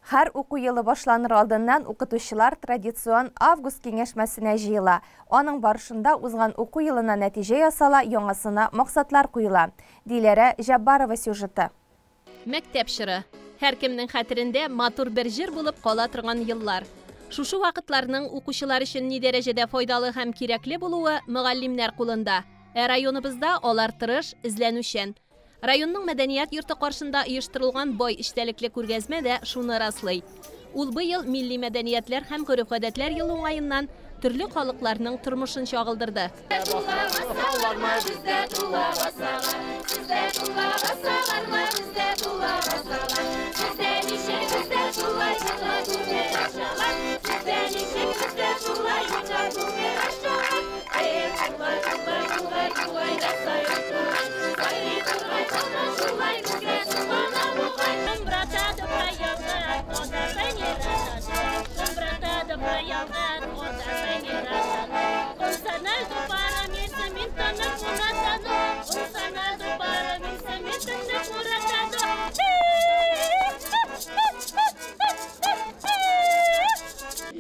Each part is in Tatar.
Һәр уку елы башланыр алдыннан укытучылар традицион август киңәшмәсенә җыела. Аның барышында узган уку елына нәтиҗә ясала, яңасына максатлар куела. Диләрә Җаббарова сюжеты. Мәктәп чоры. Һәркемнең хәтерендә матур бер җыр булып кала торган еллар. Шушы вакытларның укучылар өчен ни дәрәҗәдә файдалы һәм кирәкле булуы мөгаллимнәр кулында. Ә районыбызда алар тырыш, эзләнүчән. Районның мәдәният йорты каршында оештырылган бай эчтәлекле күргәзмә дә шуны раслый. Ул быел милли мәдәниятләр һәм гореф-гадәтләр елы уңаеннан төрле халыкларның тормышын чагылдырды.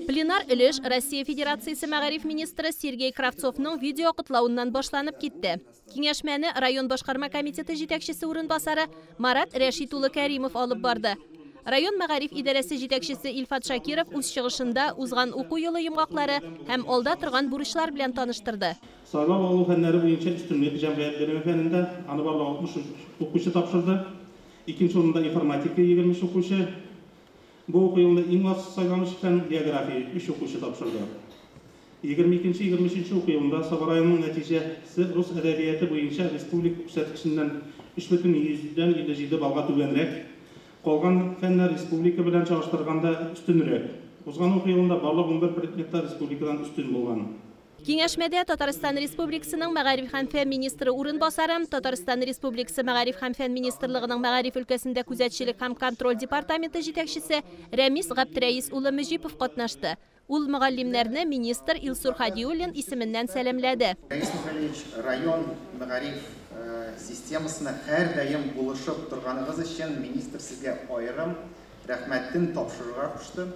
Пленар өлеш Россия Федерациясе мәгариф министры Сергей Кравцовның видео котлавыннан башланып китте. Киңәшмәне район башкарма комитеты җитәкчесе урынбасары Марат Рәшит улы Кәримов алып барды. Район мәгариф идарәсе җитәкчесе Илфат Шакиров үз чыгышында узган уку елы йомгаклары һәм алда торган бурычлар белән таныштырды. Сайлап алу фәннәре буенча өстенлек җәмгыять белеме фәнендә аны барлыгы 63 укучы тапшырды. Икенче урында информатика 23 укучы. Бу уку елында иң аз сайланыш фән география 3 укучы тапшырды. 22-23 уку елында Саба районының нәтиҗәсе рус әдәбияты буенча республика күрсәткеченнән 3,57 баллга түбәнрәк. Калган фәннәр республика белән чагыштырганда өстенрәк. Узган уку елында барлык 11 предметта республикадан өстен булган. Киңәшмәдә Татарстан Республикасының мәгариф һәм фән министры урынбасары, Татарстан Республикасы мәгариф һәм фән министрлыгының мәгариф өлкәсендә күзәтчелек һәм контроль департаменты җитәкчесе Рәмис Габдрәис улы Мөҗипов катнашты. Ул мөгаллимнәрне министр Илсур Һадиуллин исеменнән сәламләде. Рәис Мөхәллевич, район мәгариф системасына һәрдаим булышып торганыгыз өчен министр сезгә аерым рәхмәтен тапшырырга кушты.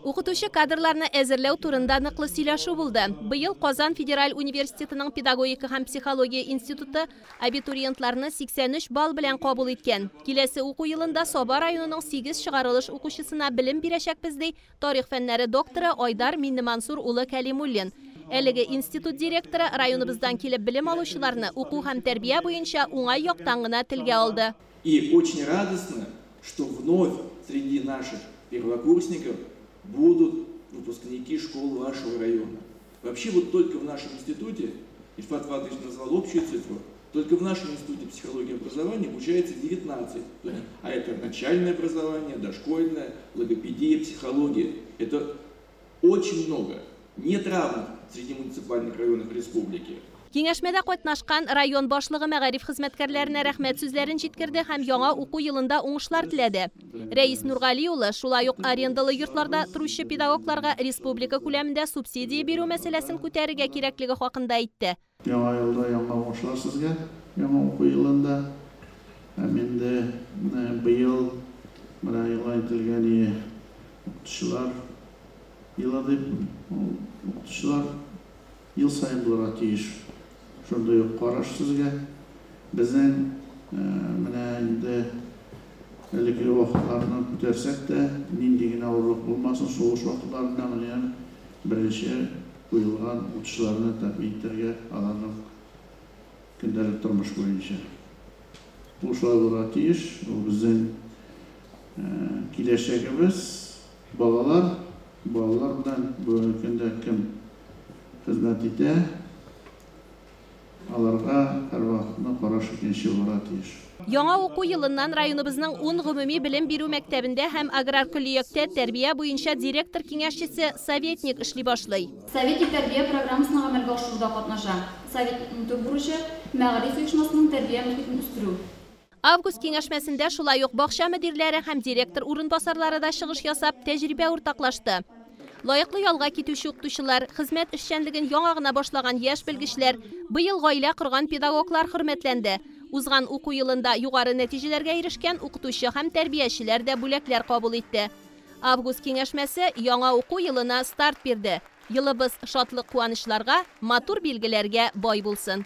Укытучы кадрларны әзерләү турында ныклы сөйләшү булды. Быел Казан федераль университетының педагогика һәм психология институты абитуриентларны 83 балл белән кабул иткән. Киләсе уку елында Саба районының 8 чыгарылыш укучысына белем бирәчәкбез, ди тарих фәннәре докторы Айдар Миннемансур улы Кәлимуллин. Әлеге институт директоры районыбыздан килеп белем алучыларны уку һәм тәрбия буенча уңай яктан гына телгә алды. И очень радостно, что вновь среди наших первокурсников будут выпускники школ вашего района. Вообще вот только в нашем институте, Ильфат Фатович назвал общую цифру, только в нашем институте психологии и образования обучается 19. А это начальное образование, дошкольное, логопедия, психология. Это очень много. Нет равных среди муниципальных районов республики. Киңәшмәдә катнашкан район башлыгы мәгариф хезмәткәрләренә рәхмәт сүзләрен җиткерде һәм яңа уку елында уңышлар теләде. Рәис Нургали улы шулай ук арендалы йортларда торучы педагогларга республика күләмендә субсидия бирү мәсьәләсен күтәрергә кирәклеге хакында әйтте. Яңа елда яңа уңышлар сезгә, яңа уку елында. Һәм инде быел менә игълан ителгән укытучылар елы дип, укытучылар ел саен булырга тиеш. Шундый ук караш сезгә. Безнең менә инде элекке вакытларны күтәрсәк тә, нинди генә авырлык булмасын, сугыш вакытларында менә беренче куелган укытучыларны тәэмин итәргә аларның көндәлек тормыш буенча. Ул шулай булырга тиеш. Ул безнең киләчәгебез, балалар, балалар белән бүгенге көндә кем хезмәт итә, аларга һәрвакытны караш икенче булырга тиеш. Яңа уку елыннан районыбызның 10 гомуми белем бирү мәктәбендә һәм аграр көллияттә тәрбия буенча директор киңәшчесе советник эшли башлый. Советник тәрбия программасына гамәлгә ашыруда катнаша. Советникның төп бурычы мәгариф оешмасының тәрбия мөхитен үстерү. Август киңәшмәсендә шулай ук бакча мөдирләре һәм директор урынбасарлары да чыгыш ясап, тәҗрибә уртаклашты. Лаеклы ялга китүче укытучылар, хезмәт эшчәнлеген яңа гына башлаган яшь белгечләр, быел гаилә корган педагоглар хөрмәтләнде. Узган уку елында югары нәтиҗәләргә ирешкән укытучы һәм тәрбиячеләр дә бүләкләр кабул итте. Август киңәшмәсе яңа уку елына старт бирде. Елыбыз шатлык-куанычларга, матур билгеләргә бай булсын.